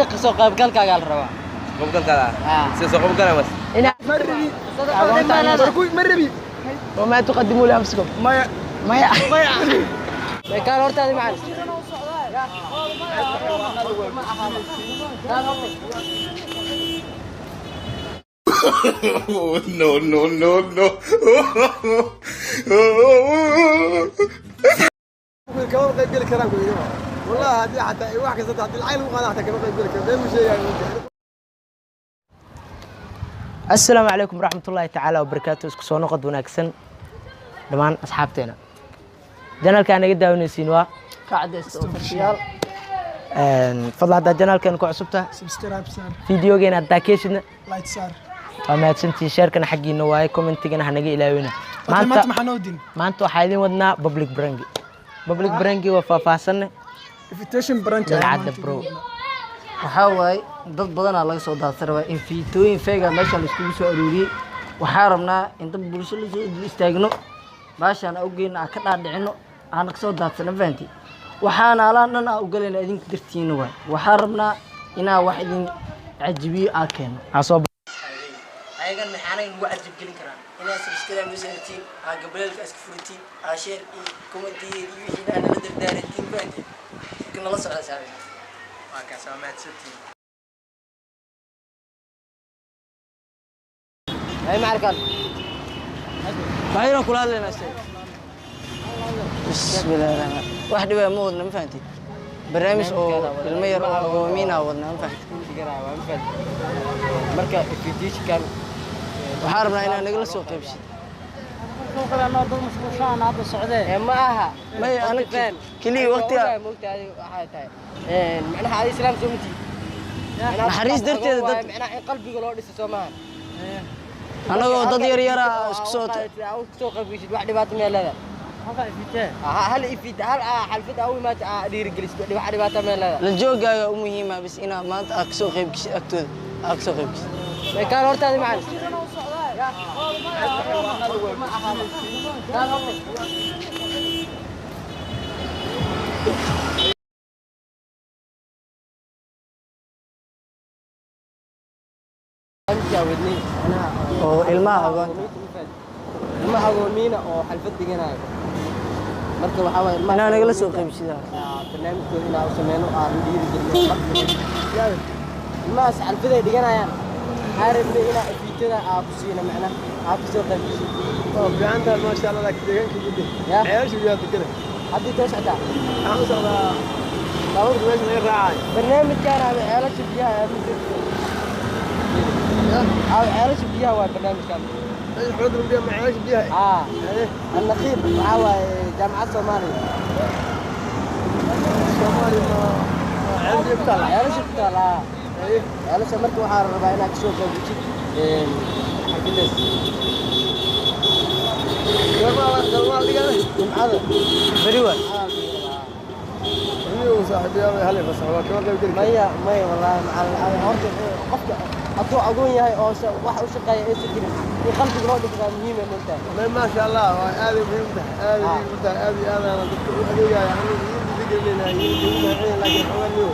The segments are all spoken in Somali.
Kasoo qaybgalkaagaa la rabaa. Qaybgalkaada. Ah. Sida soo qaybgala bas. Ma rabi. وما تقدموا لانفسكم؟ Maya. Maya. Kaan hortaada, macalin. No, no, no, no. Kama qayb geli karaan ku yidhi. Wallahi haddii xataa wax kasta, haddii lacag lagu qaada xataa kama qayb geli karo. Been mu sheegaayo. Asalaamu calaykum waraxmatullaahi tacaala wabarakaatu. Isku soo noqod wanaagsan dhammaan asxaabteena. Channelkaa naga daawanaysiin waa Kacdaysta Official. Fadla haddaa channelkan ku cusubta, Subscribe saar. Videogeena haddaa keeshidna, like saar. Waa mahadsantihiin. Sharekana xaggiina waaye, commentigana hanaga ilaawina. Maanta Maanta maxaa noo din? Maanta waxaa idin wadnaa public prank. Public prank waa faahfaahsanne. Invitation prank. Dalcadda, bro. Waxaa waaye dad badanaa laga soo daadsan rabaa in fiitooyin feega meesha la iskugu soo aruuriyey. Waxaa rabnaa in dad bulsho la soo dul istaagno, baashaan awgeena aan ka dhaadhicino, aan kasoo daadsano. Fahanti? Waxaana alaan dhan aa ugalayna idinka dartiina waay. Waxaa rabnaa inaa wax idin cajibiyo aa keeno. Aa soo. Ayagan maxaanay nagu cajib gelin karaan? Inaa subscribe noo saartiin, aa gabaleelka iska furitiin, aa share iyo commentigeed iyo wixii aa nala dardaaratiin. Fahanti? Marka nala socda, saaxiib. Waa kaas, waa mahadsantihiin. Ay macalkan maxaynu kula hadlaynaa? Bismillahi raxmaan. Wax dhibaa ma wadna, ma fahanti? Barnaamij oo ilmo yar oo agoomiina wadna, ma fahanti? Marka invitationkan Waxaan rabnaa inaa nagala soo qaybsid. Ma aha. May anaga keliya waqtiga. Waxay tahay macnaha adi islaam soo mati. Naxariis darteeda dad- Macnaha in qalbiga loo dhiso soo maaha? Anagoo dad yar yara isku soo soo qaybgeshid, wax dhibaato meel leedahay? Hal ifid, hal xalfad aa u imaata, aa dhiirigelisid, wax dhibaato meel leedahay? La joogaaga u muhiima bis inaa maanta aad kasoo qayb geshid, agtooda aad kasoo qayb geshid. Kaan hortaada, macalin. Oo ilmaha agoonta. Ilmaha agoomiina oo xalfad dhiganayo. Marka waxaa waaye ilmaha Inaa nagala soo qaybshida. Barnaamijkooda inaa u sameyno, aan dhiirigelino ilmahaas xalfaday dhiganayaan. Waxaa rabnay inaa ifiitada aa ku siino, macnaha aa ku soo qaybgeshid. Waa fiican tahay, maasha Allah, laakiin deegaanka gudde. Ya. Ceelasha biyaha degana. Haddii too socotaa? Waxaan u socdaa baabuurka meesha laga raacayo. Barnaamijkaan aba ceelasha biyaha aa ceelasha biyaha waa barnaamijkaan. Meesha xulada biyaha ma ceelasha biyaha? Aa. Haye. Annaqiib waxaa waaye Jaamacad Soomaaliya. Soomaaliya ma ceelasha biyaha ku taala? Ceelasha ku taala. Haye. Ceelasha. Marka waxaa la rabaa inaad kasoo qaybgeshid xalfadaas. Goormaa la dhigaa? Jimcada. Beri waay. Anigu saaxiibayaal hal fasax waa kama qayb geli. Maya, maya, wallaahi macallin, horta qofka hadduu agoon yahay oo wax u shaqeeya aysan jirin, in qalbiga loo dhigtaa muhiim ay moogtahay. Ma sha Allah, waa aad ay muhiim tahay, aad ay muhiim u tahay, aad iyo aad aan dadka u adeegaya. Anigu idin dhiirigelinayna, idin mahadcelinayaa, laakiin xoogaa niyo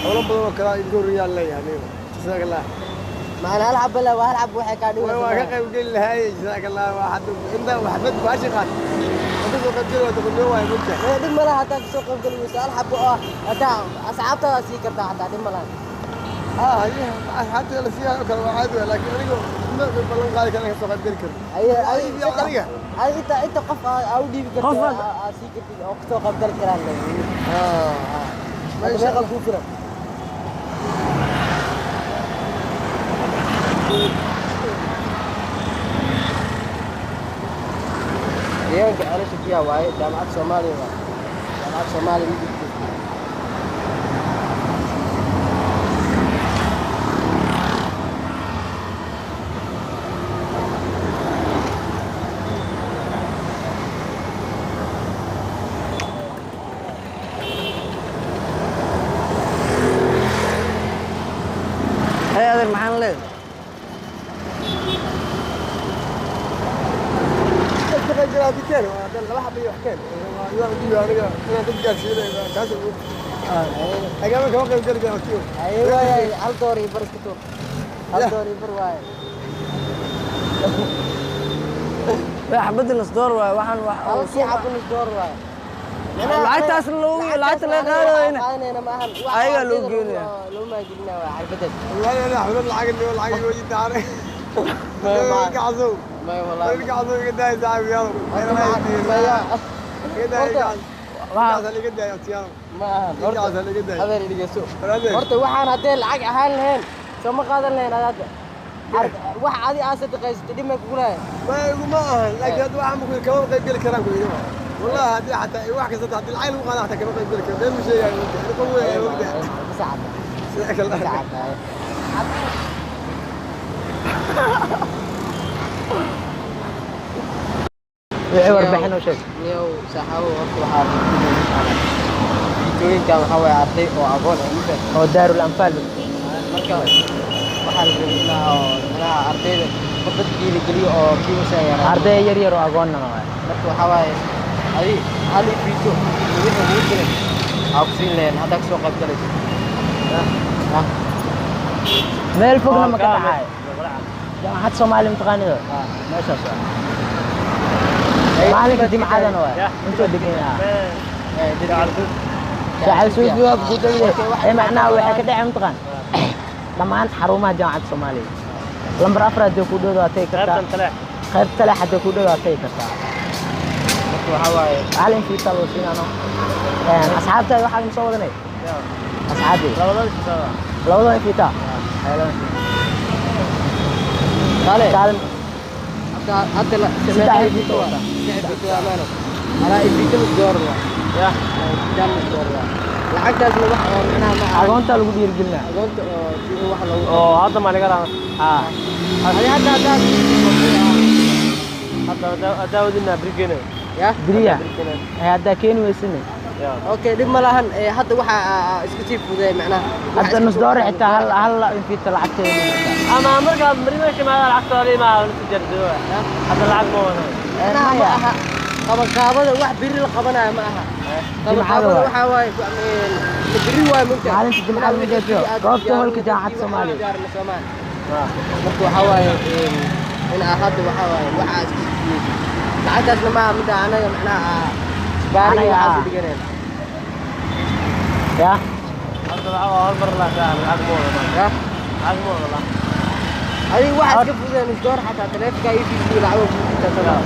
howlo badan oo kale idinka horreeyaan leeyahay niyo. Jazaak Allah. Macna hal xaba la, hal xaba waxay kaa Waa ka dhigaysaa. qayb geli lahaay, jazaak Allah. Waa hadda inta waxbad baashi qaat. Hadda soo qayb geli waa doqonnimo waay moogtahay. Maya, dhib malaha hataa kasoo qayb geli weyso. Hal xaba oo ah hataa asxaabtaada sii kartaa, hataa dhib malaha. Ah, haye, asxaabta la siiyaa oo kale waa caadi waay, laakiin anigu ma ballan qaadi karin ka soo qayb geli karo. Aye. Adiga adiga. Adiga inta qof aa u dhiibi karto Qof aa sii kartid oo kasoo qayb gali karaan. Ah, Hadda meeqa kuu filan? Deegaanka ceelasha biyaha waaye, Jaamacadda Soomaaliya waaye, Jaamacadda Soomaaliya midibkeeda. Hay adeer, maxaan leedahay? Ka qayb galaa hadii keen, waa hadaan laba xaba iyo wax keen. Waa u dhiibi aniga inaan dad gaarsiinayo kaas. Agama kama qayb geli karo tiyo. Ay waay, hal door iyo bar iska tuur. Hal door iyo bar waaye. Waa xabadda nus door waaye, waxaan wax Hal sii xabo nus door waaye. Lacagtaas lacagta laga qaadayna. Qaadanayna ma ahan. Wax Ayagaa loo ardayda geenaya. Loo maalgelinaya waa xirfadaas. Wallahi ana xulad lacag niyo lacag iyo taare. Gacasow. May wallahi. Gacasow iga daay saaxiib yaalo. Maya. Iga daay gacasow. Iga daay tiyaalo. Ma ahan. Horta Gacasow iga daay. adeer dhegeyso. Adeer. Horta waxaan haddee lacag ahaan lahayn soo ma qaadan lahayn aad hadda. Wax adi aad sadaqaysatay dhib may kugu lahayn. Ma iguma ahan, laakiin hadda waxaan ku kama qayb geli karaan ku yidhi. Wallahi haddii xataa wax kasta haddii lacag lagu qaado xataa kama qayb geli karo. Been ma sheegayo mogtahay. Qof weyn ayaa mogtahay. Sacad. Sida kale. Sacad. Wixii warbixin u sheeg. Niyow saaxiibo, horta waxaa fiitooyinkan waxaa waaye arday oo aqoon ah ma fahamtay? Oo Daarul Anfaal. Marka waxaa la rabay inaa oo micnaha ardayda qof dadka dhiirigeliyo oo kii usoo yaraa. Arday yar yar oo agoonna waaye. Marka waxaa waaye adi hal fiito iyo wixii ugu jiray aa ku siin lahayn haddaa kasoo qayb galayso. Meel fogna ma ka dhacayo. Jaamacad Soomaali mataqaanido meeshaas waa maalinka jimcadana waay intuu degan yahay Shacal Suufi waa ku dhow ee macnaha waxay ka dhacay mataqaan dhammaan xarumaha Jaamacadda Soomaaliya. Lambar 4 haddii ku dhow waa tagi kartaa, qayb taleex haddii ku dhow waa tagi kartaa. Marka waxaa waaye hal infiita loo siinaano. Asxaabtaada waxaa ma soo wadanay asxaabi labadaba infiita. Kale. Kaalin. Hadda hadda la Saddex fiito wataa. Saddex fiito amaano alaa fiito nus door waa ya fiito nus door waa lacagtaasna wax oo micnaha ma aha. Agoonta lagu dhiirigelinaa. Agoonta oo si wax loogu Oo hadda ma laga rabaa? Haa. Adi hadda hadda Hadda hadda wadina brigene. Ya. Beriya ee haddaa keeni weysine. Okay, dhib ma lahan. Hadda waxa iska sii fududeey macnaha. Waxa Hadda iska nus sii door fududeey. Xitaa hal hal infiita lacagteeda ma jirtaa. Ama marka marina shimaada lacagta wali ma la jardo. Hadda lacag ma wada. Macnaha ma aha qabanqaabada wax beri la qabanayo ma aha. Qabanqaabada waaye. Waxaa waaye beri waaye mugtahay. Maalinta Jimcada ma jirto. Goobta holka Jaamacadda Soomaaliya. Marka waxaa waaye in aa hadda waxaa waaye waxa iska sii fududeysid lacagtaasna maaha midda anaga macnaha isbaariga Anaga, waxaas ah. u dhiganayna. Ya. Hadda waxa hal mar la lacag ma wada. Ya. Lacag ma wada. Adiga waxaa iska fududeen nus door xataa taleefanka EVC lacag kugu jirtaa sabaa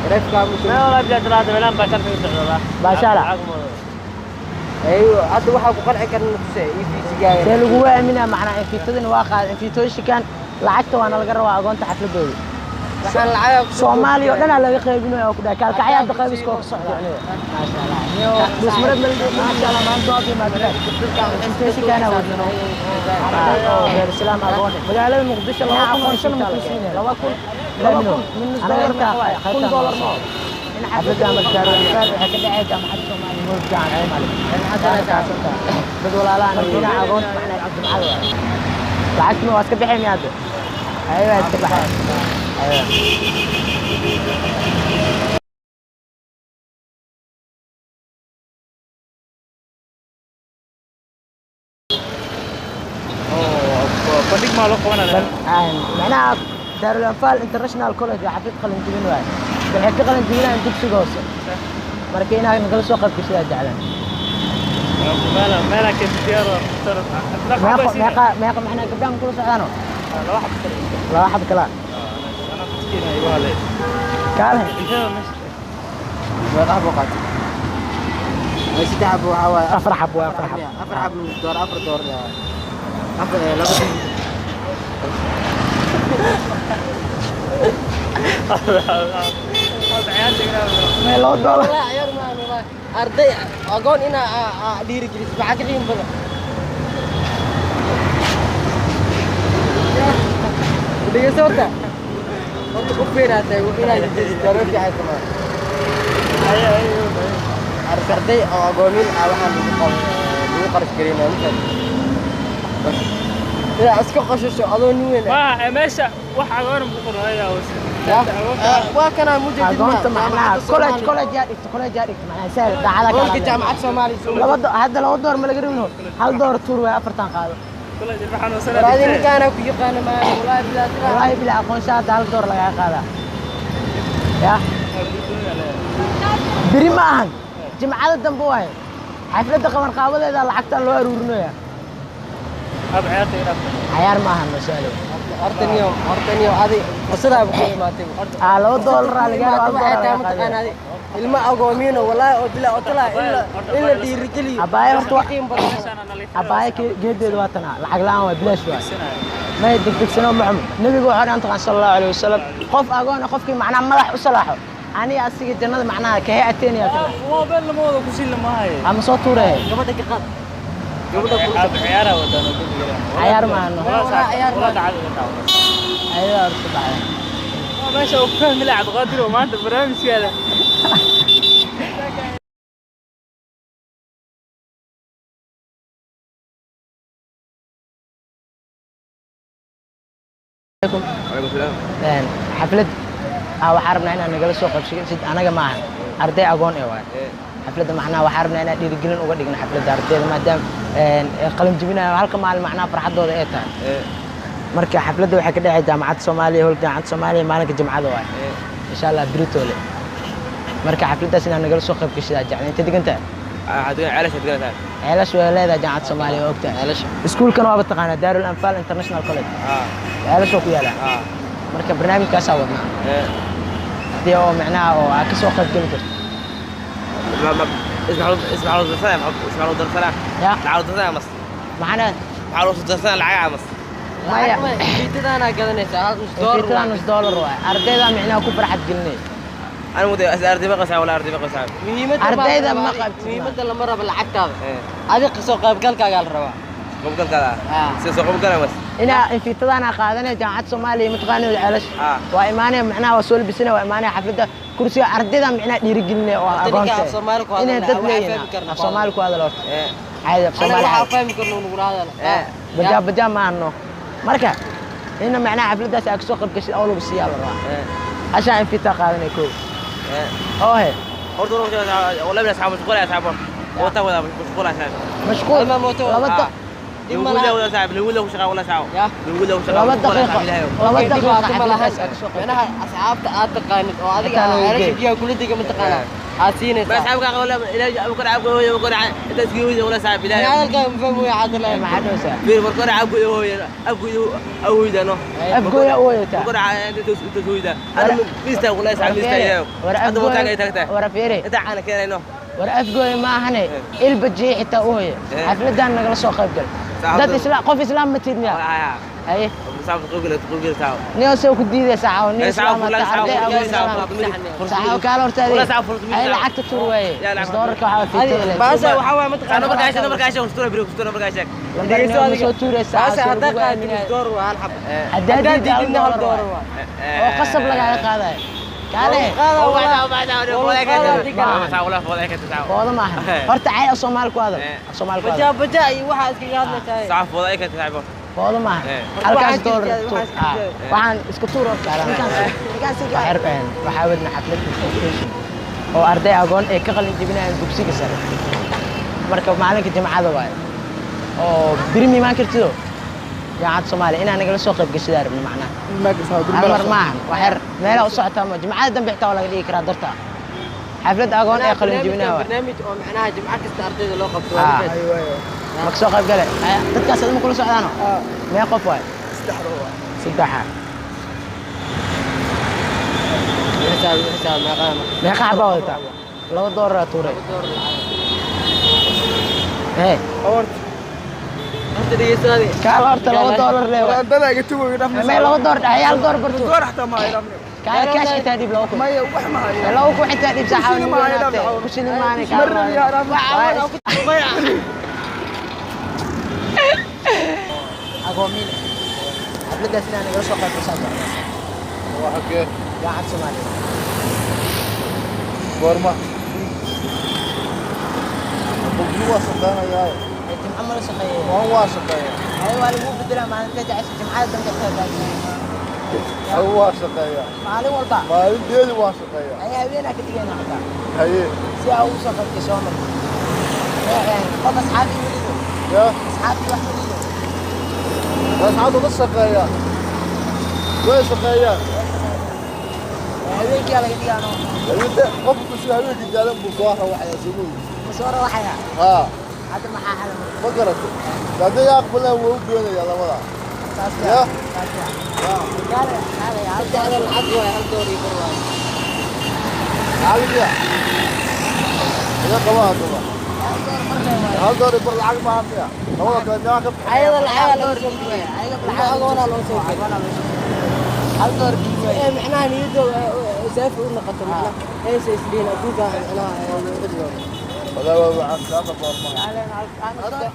taleefanka Ma wala biyaa talaada meelaan baa sharfi socda. Baashaala. Lacag ma wada. Ayuu hadda waxaa ku qanci karna tuse EVC gaaga. See lagugu aaminaa macnaa infiitadina waa qaad infiitooyinkan lacagta waana laga rabaa agoonta xafladooda. Waxaan lacagaa ku soo Soomaaliya oo dhan aa laga qaybinaya oo ku dhahay kaalkacyo hadda qaybiska oo ka socda. Maasha Allah. Dusmareed maasha Allah maanta waa qiimaa infiitooyinkaana wadno. Daarusalaam agoon magaalada Muqdisho 2005 ma ku siinaya 2000 2000 min nus dollar ma waaye $1000 ma xafladda ama Daarul Anfaal waxay ka dhacay Jaamacadda Soomaaliya hoolka Jaamacadda Soomaaliya dad walaalahan dhinaca agoonta macnaa jimcada waaye lacagtuna waa iska bixi miya hadda aywa iska baxay aywa. Oo bandhig ma loo qabanaya? Macnaha Daarul Anfaal International College waa xaflad qalin jebin waaye waxay ka qalin jebinayaan dugsiga hoose marka inaad nagala soo qayb gashadaa jeclaan. Meela meela ke diyaar. Meeqa meeqa meeqa macnaha gabdhaha ma kula socdaano? Laba xab kale. Laba xab kalaa. Ana miskiin ay wale. Kaale. Intee meesha? Meeqa xabo qaatay? Ay saddex xabo waxaa waaye Afar xab waa afar xab. Afar xab nus door afar door waaye afar laba. Mee $2. Wallahi ciyaar maahan wallahi. Arday agoon inaa dhiirigeliso maxaa ka qiimo badan? Dhegeyso horta. Horta qof weyn aad tahay inaad jeestaa loo fiican sama. Arday oo agoomin ah waxaan lagu lagu qarash gareynaya ma fahamtay? Inaad iska qoshasho adoo nin weyn ah. Waa meesha wax agoon ku qornaa hoose. Waa kanaa mujadid. Agoonta macnaha college, college yaa dhigta, college yaa dhigta, macnaha sahal daacada ka Hoolka hadlaya. Jaamacad Soomaaliya. Hadda laba door ma laga rabino, hal door tuur waay, afartan qaado. Walahi ninkaana ku yaqaana maa, walahi bilaa. Wallaahi bilaa aqoonsha hadda hal door lagaa qaadaa. Ya beri ma ahan, jimcada dambe waaye xafladda qaban qaabadeeda lacagtan loo aruurinaya. Cayaar ma ahan masaalo. Horta niyo, horta niyo, adi fursadaaba ku imaatay. Aa, $2 laga hal waxay doolar tahay lagaa mataqaana qaadaya. Adi ilma agoomiino, walahi oo bilaa oo talaa in la dhiirigeliyo. Abaaye horta qiim badan. Abaaye geedeeda waa tanaa, lacag la'aan waa, bilaash waay, may degdegsano maxamed. Nebigu wuxuu dhan taqaan sala Allahu alayhi wasalam, qof agoon ah qofkii macnaha madax u salaaxo, aniga asiga jannada macnaha kahee ateenaya kana. موبايل لما ودا كسين لما هاي. Ama soo tuuraya. Gabadha ka qaad, gabadha ku عيارة ودا. Cayaar maahano. Ciyaar. ولا تعال. Ayadaa horta dhacday. ماشي وفهم لاعب قادر وما انت برامج هذا. Een, xaflad waxaan rabnaa inaan nagala soo qabsid, anaga ma ahan, arday agoon ee waay xafladda. Macnaha waxaan rabnaa inaan dhiirigelin uga dhigno xafladda ardayda, maadaama een, ay qalin jebinayo halka maalin macnaha farxaddooda ay tahay. Marka xafladda waxay ka dhacay Jaamacadda Soomaaliya, hoolka Jaamacadda Soomaaliya, maalinka jimcada waay, insha Allah britole. Marka xafladdaas inaan nagala soo qayb gashidaa jecla. Inta degan tahay Ceelash way leedahay Jaamacadda Soomaaliya, waa ogtahay. Iskuulkan waaba taqaanaa, Daarul Anfaal International College, Ceelash waa ku yaalaa. Marka barnaamijkaasaa wadnaa hadii oo macnaha oo aad ka soo qayb geli karto. Ya maxana. Maya. Fiitadaanaa gadanaysaa hal nus door. Fiitadaa nus doolar waay, ardayda micnaha ku farxad gelinay. Muhiimadda Ardayda ma qabtid. Muhiimadda lama rabo lacagtaada, adiga kasoo qaybgalkaagaa la rabaa. Inaa infiitadaana qaadanaya Jaamacadda Soomaaliya mataqaana Ceelash waa imaanaya, macnaha waa soo labisanaya, waa imaanaya xafladda, kursiga ardayda micnaha dhiirigelinaya oo Horta ninka agoonta af Soomaali ku inay hadlaya, dad waxaa leeyihiin fahmi karna af Soomaali ku hadal horta caadi af anaga Soomaali waxaa caadi. Fahmi karno nugula hadal. Bajaa bajaa ma ahno. Marka ina macnaha xafladdaas aad kasoo qayb gashid oo lagu siiyaa la rabaa hashaa infiitaa qaadanaya kow oo he mashquul Ama mooto laba wada. Dhib ma laha. Ya. 2 daqiiqo, 2 Okay, daqiiqo dhibaato ma lahan. xafladdaas aad kasoo qayb Macnaha asxaabta aad taqaanid oo adiga Intaan ugu ceelasha geey. Biyaha kula dega mataqaanaa aad siinaysaa. Hadalkaaga ma fahmooyo cadalahay. Maxaa dhowsaa afgooya u wadataa? War fiiri, war afgooya ma ahane, ilba jiye xitaa u hoya, xafladdan nagala soo qayb gal. Dad islaam, qof islaam ma tidin ya haye nin soo ku diidaysa caawa nin islaam hata arday agoon islaam saxaawo kaala hortaadey ay lacagta tuur waaye nus doolarka waxaa fiitada leh. Baasha waxaa waaye mataqaanaa Lambarnimo ma soo tuuraysaa? Baasha soo haddaa lagu qaadid aaminayo. Nus door waa hal xabo. Haddaa haddaa diidid hal diididna hal doolar doolar waay waa. Oo qasab lagaaga qaadayo kaale. Foodo maahan horta, cay af Soomaali ku hadal, af Soomaali ku hadal. Bajaa bajaa iyo waxaa iskaga hadlaysaa. Foodo maahan. Horta halkaas waxaan doolar jirtaa, tuur. waxaan iska Waxaan iska tuur horta. Waxaa wadna xaflad presentation oo arday agoon ay ka qalin jebinayaan dugsiga sare. Marka maalinka jimcada waaye oo beri ma imaan kartido Jaamacadda Soomaaliya inaa nagala soo qayb gashidaa rabna macnaha. Hal mar maahan, wax yar meelaa u socotaa ma jimcada dambe xitaa waa laga dhigi karaa darta xaflad agoon ee qalin jebinaya waaye. Barnaamij oo macnaha jimco kasta ardayda loo qabto waa midkaas. Ma ka soo qayb gale dadkaas adima kula socdaano? Mee qof waaye? Saddexa. Xisaab xisaab meeqa marka? Meeqa xabaa wadataa? $2 aa tuuray ee. Horta dhegeyso adiga. Kaala horta $2 le waay. Mee $2 dhaxay, $1 bartu. Kaala kaash xitaa dhiib 2000. 2000 xitaa dhiib saxaawo ku shilin maane kaala. Agoomiin xafladdaas inaa nagala soo qayb gashaa jeclaa. Jaamacadda Soomaaliya. Goorma? Waa shaqeynayaa. Jimco ma la shaqeeyay? Waan waa shaqeeya. Hay, waa lagu bedelaa maalinta jecesha, jimcada dambe xitaa. Anigu waa shaqeeyaa. Maalin walba. Maalin deeli waa shaqeeyaa. Ayaa habeenaa ka dhigayna xataa. Haye. Si aa ugu soo qabtay soo martay. Qof asxaabii welido. Ya. Asxaabii wax welido. Asxaabta ma shaqeeyaa. Way shaqeeyaan. Habeenkii laga dhigaano. Habeenkii qofku si habeenkii jaalan buu soo rawaxayaa soo. Ma soo rawaxayaa? Haa. Hadda maxaa xal? Ma garatay. Haddii aqbalaan wuu u geenayaa labada. Saas ya. Saas ya. Saddexda lacag waay, hal door iyo bar waay. Lacag miya? Iga qaba haddaba. Hal door iyo bar lacag maaha miya? Labada kale miyaa ka bixinaya? Ayada lacagaa laga soo bixiyay. Ilmaha agoonaa loo soo gelay. Hal door kii waay. Ee macnaha niyadooda saafi u noqoto macnaha heesa isdhihin adduunka macnaha loo xidhi doono. Walaa waa waxaan kaa qaboormaa. Hadda